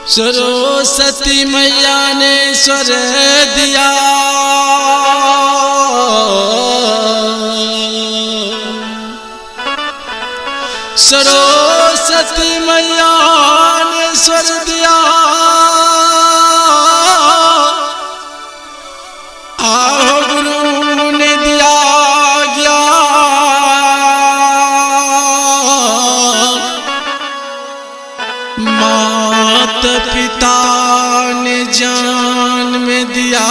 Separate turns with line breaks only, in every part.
सरस्वती मैया ने स्वर दिया, सरस्वती मैया ने स्वर दिया, आहो गुरु ने दिया ज्ञान। मात पिता ने जान में दिया,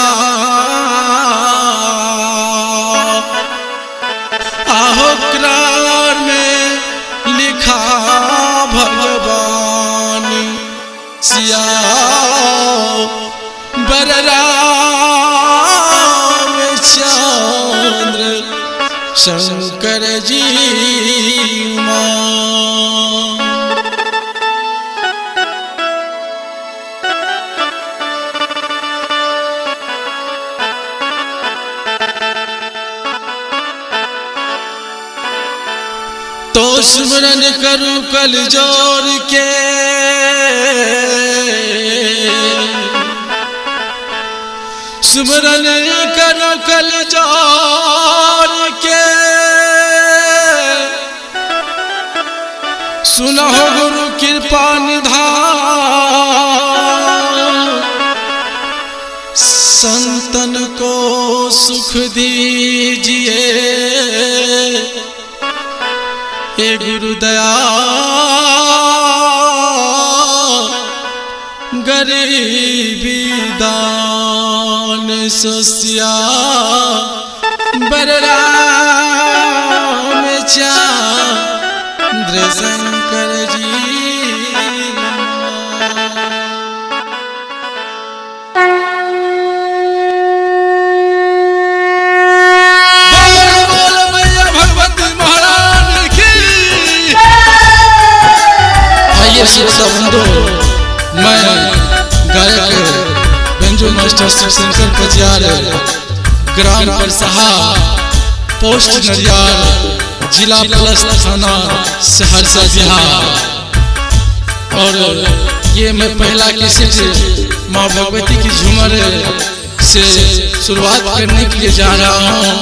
आहो करार में लिखा भगवान सिया बलराम चंद्र शंकर जी मां। तो स्मरण करूं कल जोर के, स्मरण करूं कल जोर के, सुनो गुरु कृपा निधान। संतन को सुख दीजिए हे गुरु दया, गरीबी दान सस्या बलराम चंद्र शंकर जी। श्रोता बंधु, मैं गायक बेंजो मास्टर शिवशंकर पजियार, ग्राम परसहा, पोस्ट नरियार, जिला प्लस थाना सहरसा बिहार। और ये मैं पहला कैसेट माँ भगवती की झूमर से शुरुआत करने के लिए जा रहा हूँ।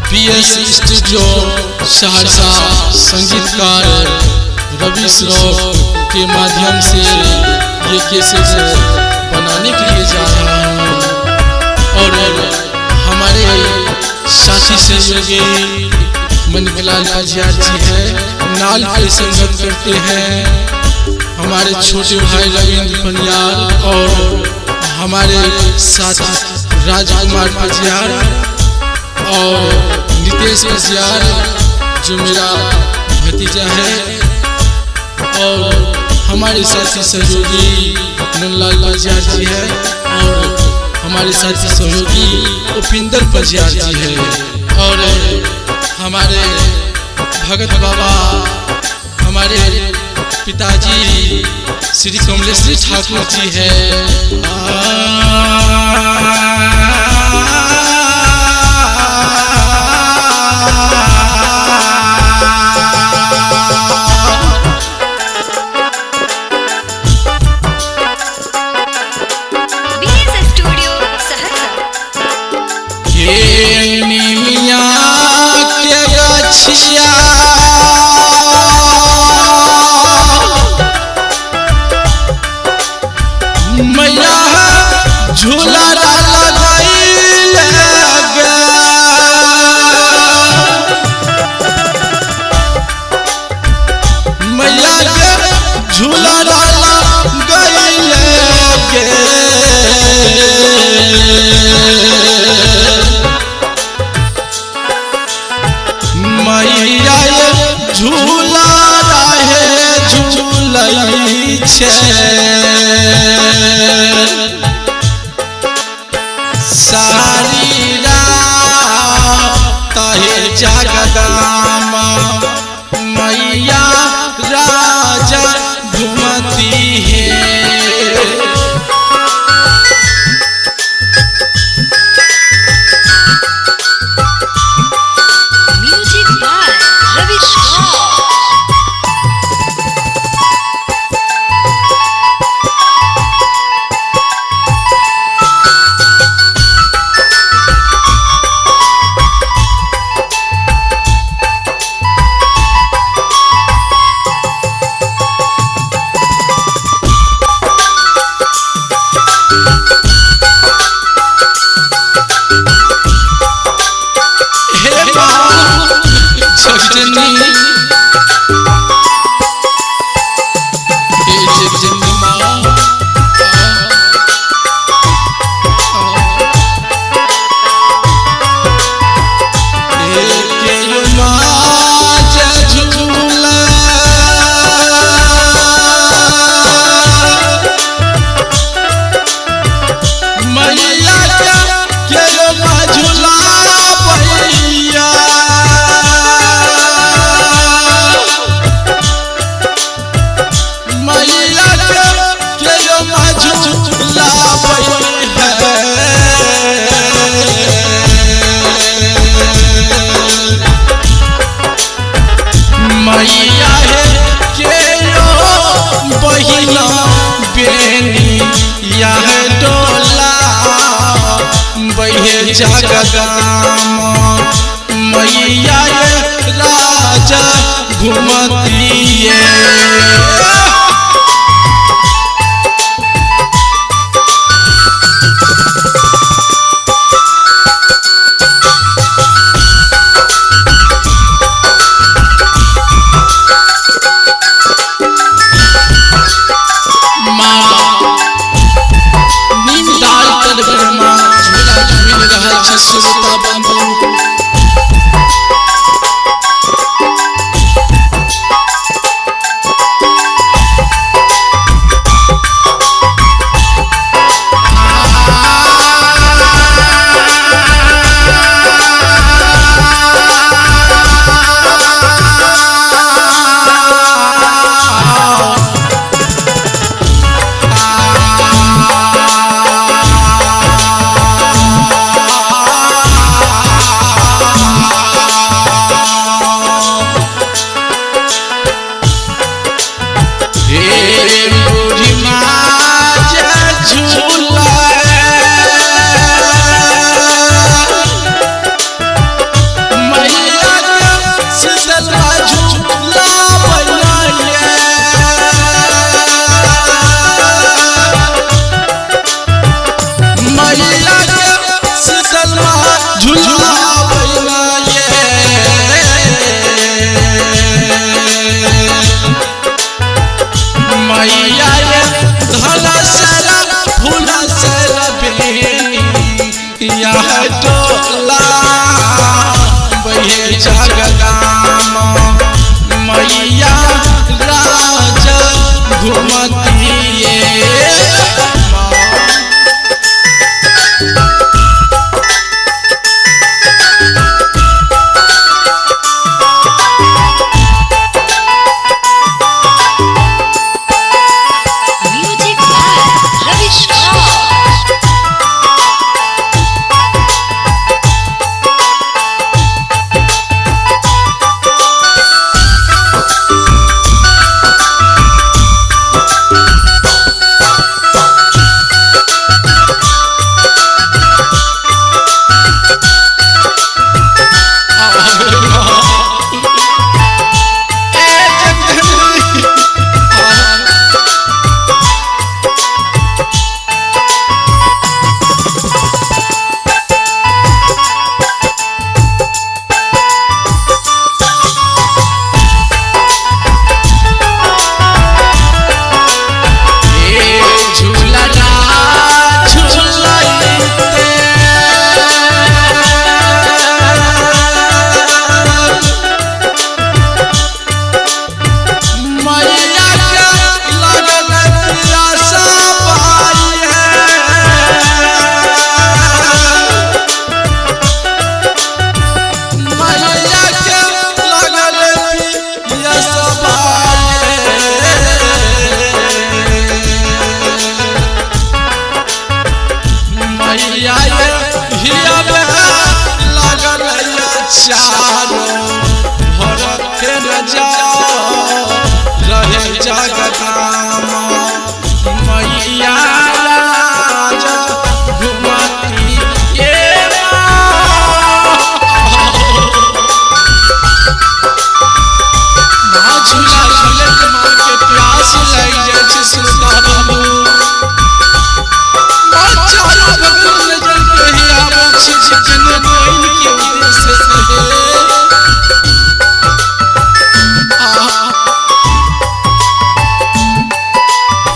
BS studio Saharsa, संगीतकार रवि श्रॉफ के माध्यम से ये कैसेट बनाने के लिए जा रहा हूँ। और हमारे साथी सहयोगी मनकलाल पजियार जी है, नाल पे संगत करते हैं। हमारे छोटे भाई रविंद्र पनियार और हमारे साथी राजकुमार पजियार और नितेश पजियार जो मेरा भतीजा है, और हमारे साथी सहयोगी नंदलाल पजियार जी है, और हमारे साथी सहयोगी उपिंदर पजियार जी है, और हमारे भगत बाबा हमारे पिताजी श्री कमलेश्वरी ठाकुर जी है। मैया झूला मैया के झूला मैया झूला रहे झूलै छे, सारी रात हे जगदम्बा मैया राजा घुमती है। जय जय माँ। मैया हे के यो बहिना बेनी यह डोला बहे जगदाम। मैया ये राजा घुमतिए। श्रोता बंधु डोला बहे जगदाम। मैया राजा घुमतिए।
Music by Ravish Kaur.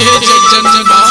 हे जगजननी माँ।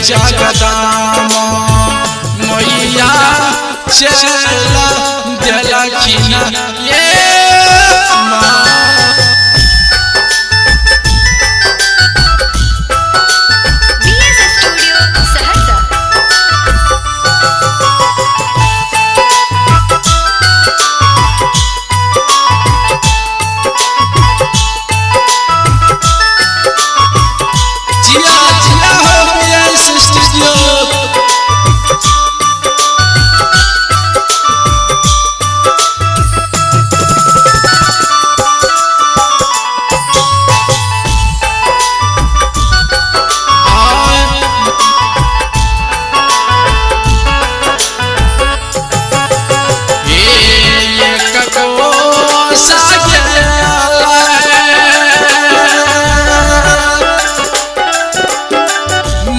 जगदामा मैया चला देलखिन ये माँ।
BS Studio Saharsa.
जिया जिया हो बीएस स्टूडियो।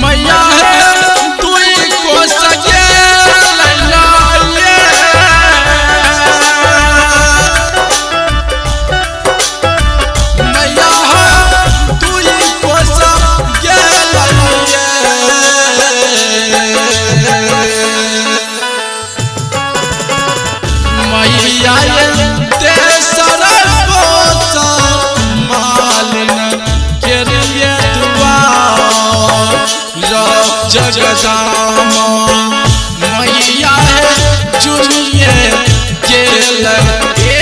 मैया है तुई को सके मैया है तुई को सके मैया तेसर पोसा मालिन के लिए दुआ जगदामा मैया है चुनिए गेल ए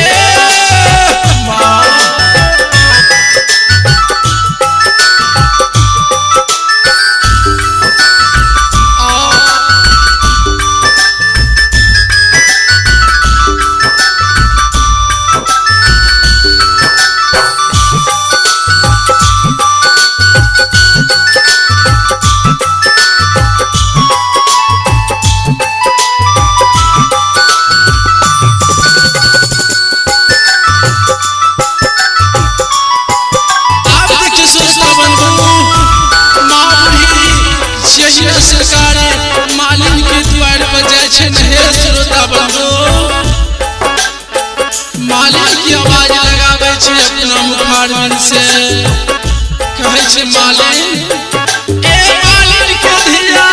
माँ। आप देखिए श्रोता बंधु, माँ बूढ़ी जहिया सरकार मालिन के द्वार पर जाइ छै ने। हे श्रोता बंधु, मालिन की आवाज लगाबै छै अपना मुखारबिंद से, कहै छै मालिन ए मालिन के धिया।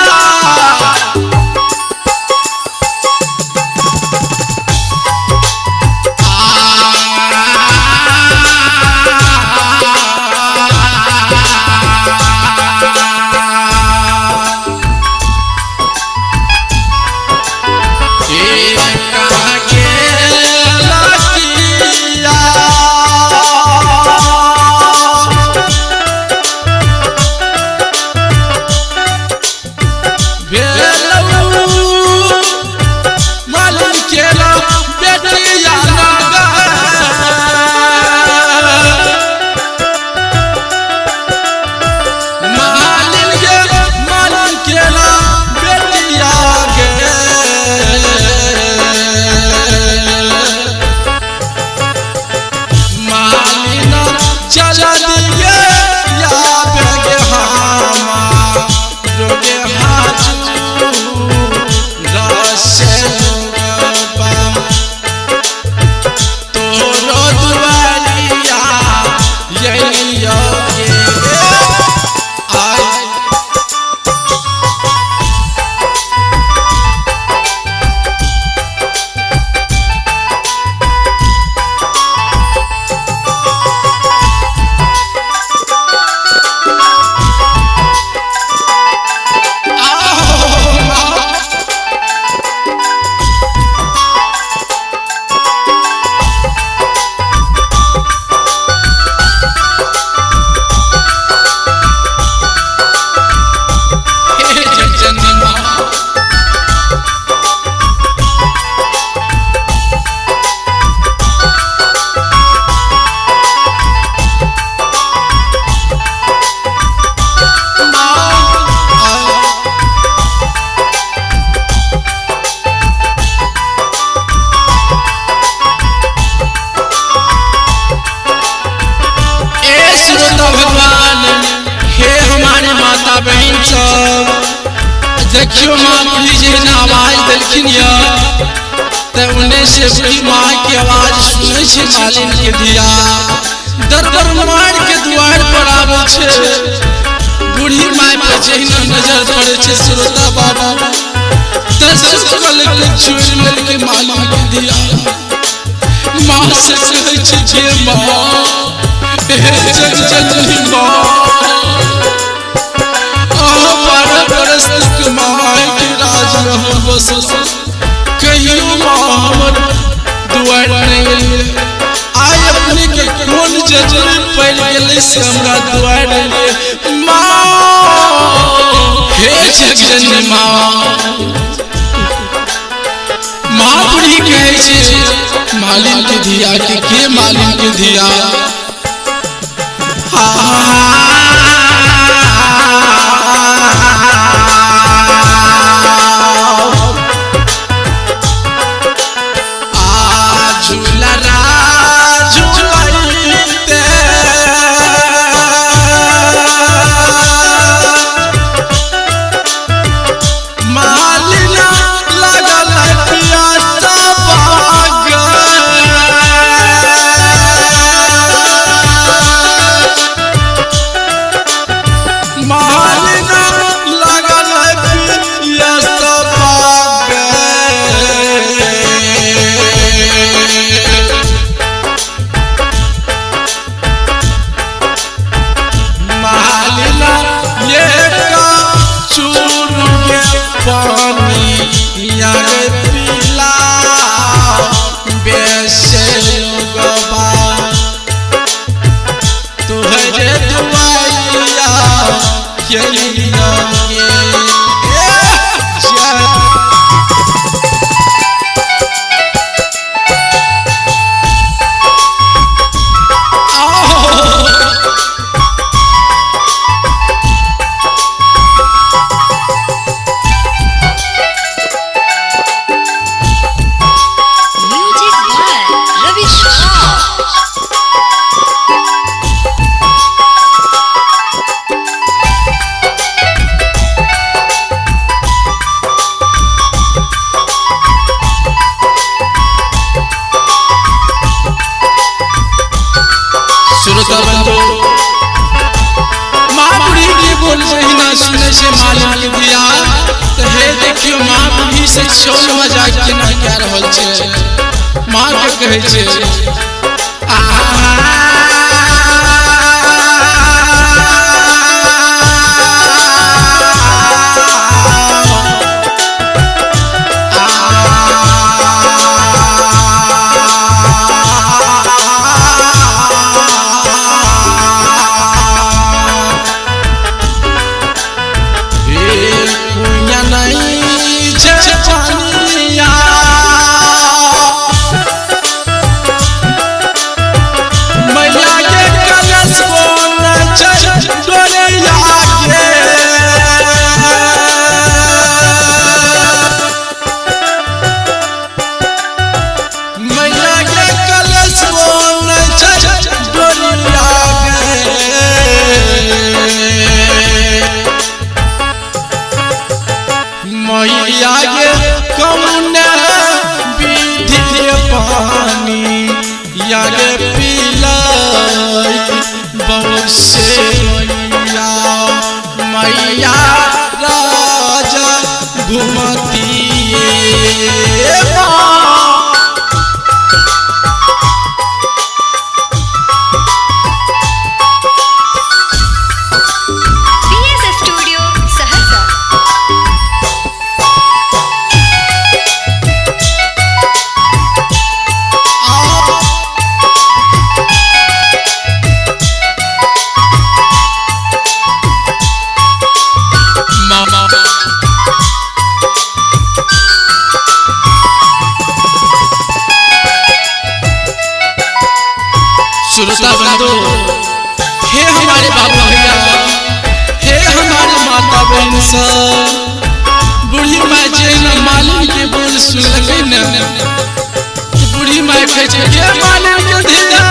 जल्दी या बेगे हामा रोगे हाजू रसे लोगबा तोरो दुआरिया यलियो के आई। हे जगजननी माँ। माँ, ए श्रोता भगवान, हे हमारे माता बहन सब, देखियो माँ प्लीज एहन आवाज देलखिन यऽ तऽ उन्ने से बूढ़ी माँ के आवाज सुनै छै। मालिन के धिया दरबर मार के दुआर पर आबै छै। बूढ़ी माय पर जहिना नजर पड़ै छै श्रोता बाबा, दर्शन कऽ लेलकै, छुड़ि लेलकै मालिन के धिया। माँ से कहै छै जे माँ, हे जगजननी माँ, अहाँ 12 बरस तक माय के राज रहल बसल, कहियो माँ हमर दुआर नहि एलियै। आइ अपने के कोन जरूरी पड़ि गेलै से हमरा दुआर एलियै माँ? हे जगजननी माँ। माँ बूढ़ी कहै छै मालिन के धिया के मालिन के धिया, आ झूला झूलैते मालिना लागल पियासा बाग, मालिना लागल पियासा बाग। मालिना ये का चूर के पानी यार पिला बेसे लोगबा तुहरे दुआरिया के लिया के ए जय। आओ।
Music by Ravi Shaw.
श्रोता बंधु, माँ बूढ़ी के बोल जहिना सुनै छै मालिन के धिया, तऽ हे देखियो माँ बूढ़ी से छल मजाक केना कए रहल छै। माँ के कहै छै श्रोता बंधु, हे हमारे बाबा भैया, हे हमारे माता बहन सब, बूढ़ी माय जे न मालिन के बोल सुनलकै न, बूढ़ी माय कहै छै गे मालिन के धिया,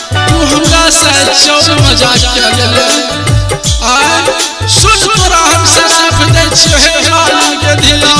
तू हमरा से चौर मजाक कए गेलै। आय सुन तोरा हम सराफ दै छियौ हे मालिन के धिया।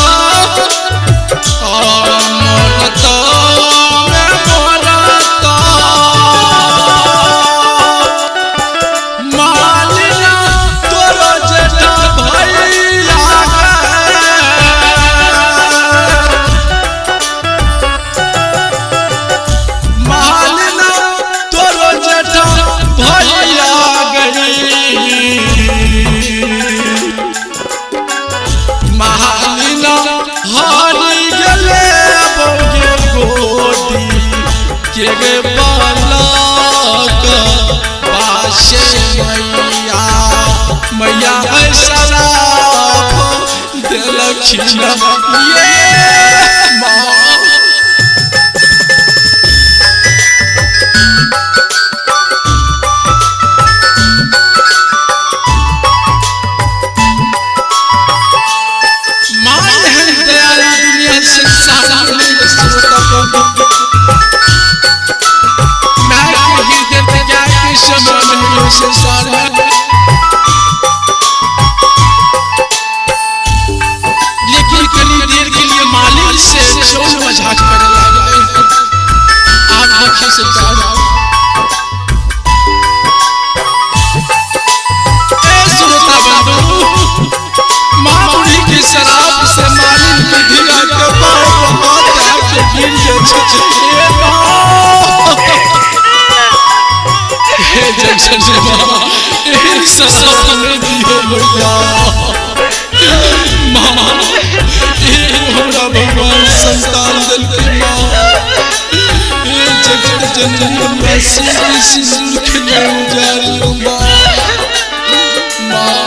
मैया सराफ देलखिन ये माँ। माँ एहन दयालु दुनिया संसार में समान है संसार में। लेकिन कनी देर के लिए मालिक से चोर मजाक करने लगे। आप देखिए सरकार, ए श्रोता बंधु, माँ बूढ़ी के शराब से मालिक के धिया के पाँव हाथ आके गिर जाए। हे जंक्शन से माँ, एहन शराब नहीं दियो भैया माँ, एगो हमरा भगवान संतान देलकै माँ। हे जगत जननी हमरा सिंदूर सिंदूर के नहि उजारियौ माँ। माँ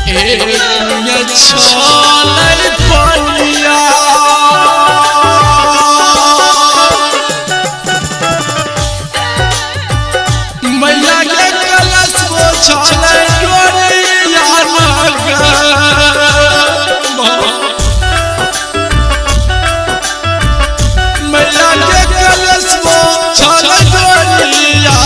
एगो छलै पनिया, मैया के कलश वो छलै डोरिया मैया के कलश वो छलै डोरिया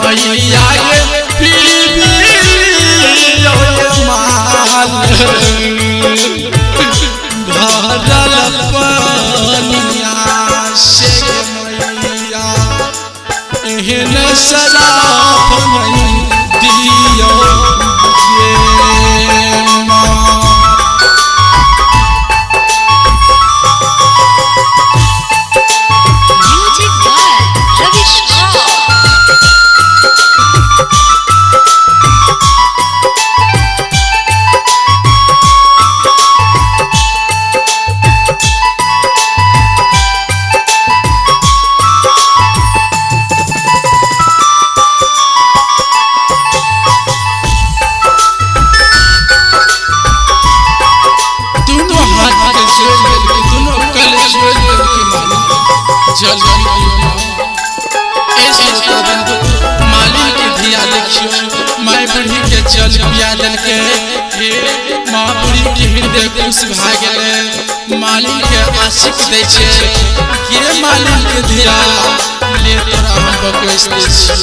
मैया के पीबी माल भरल पनिया से मैया, एहन सराफ नहीं दियौ गे माँ।
Music by Ravish Rao.
दोनों हाथ के जोड़ लेलकै, दोनों कल जोड़ लेलकै मालिक जल ए श्रोता बंधु, मालिक के धिया देखियो माय बूढ़ी के जल पिया देलकै। हे माँ बूढ़ी के हृदय खुश भए गेलै। मालिक के आशिक दै छै के मालिक के धिया, ले तोरा हम बकैस दै छी।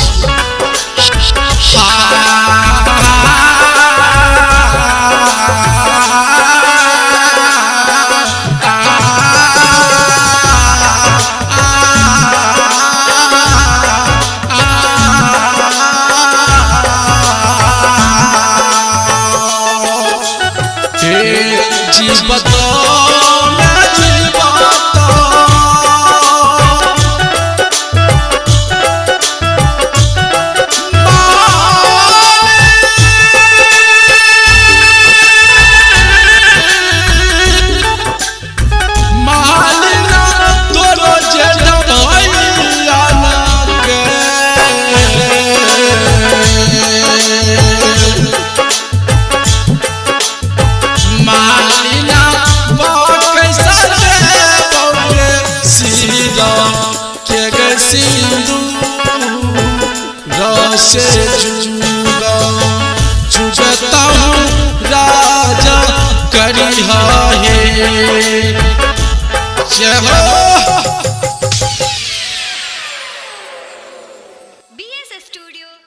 जीवत मैं जीवत मालिना तोरो जेठ भैया ना के मालिना जुग जुगतहु राजा करी हे। जय हो।
BS Studio.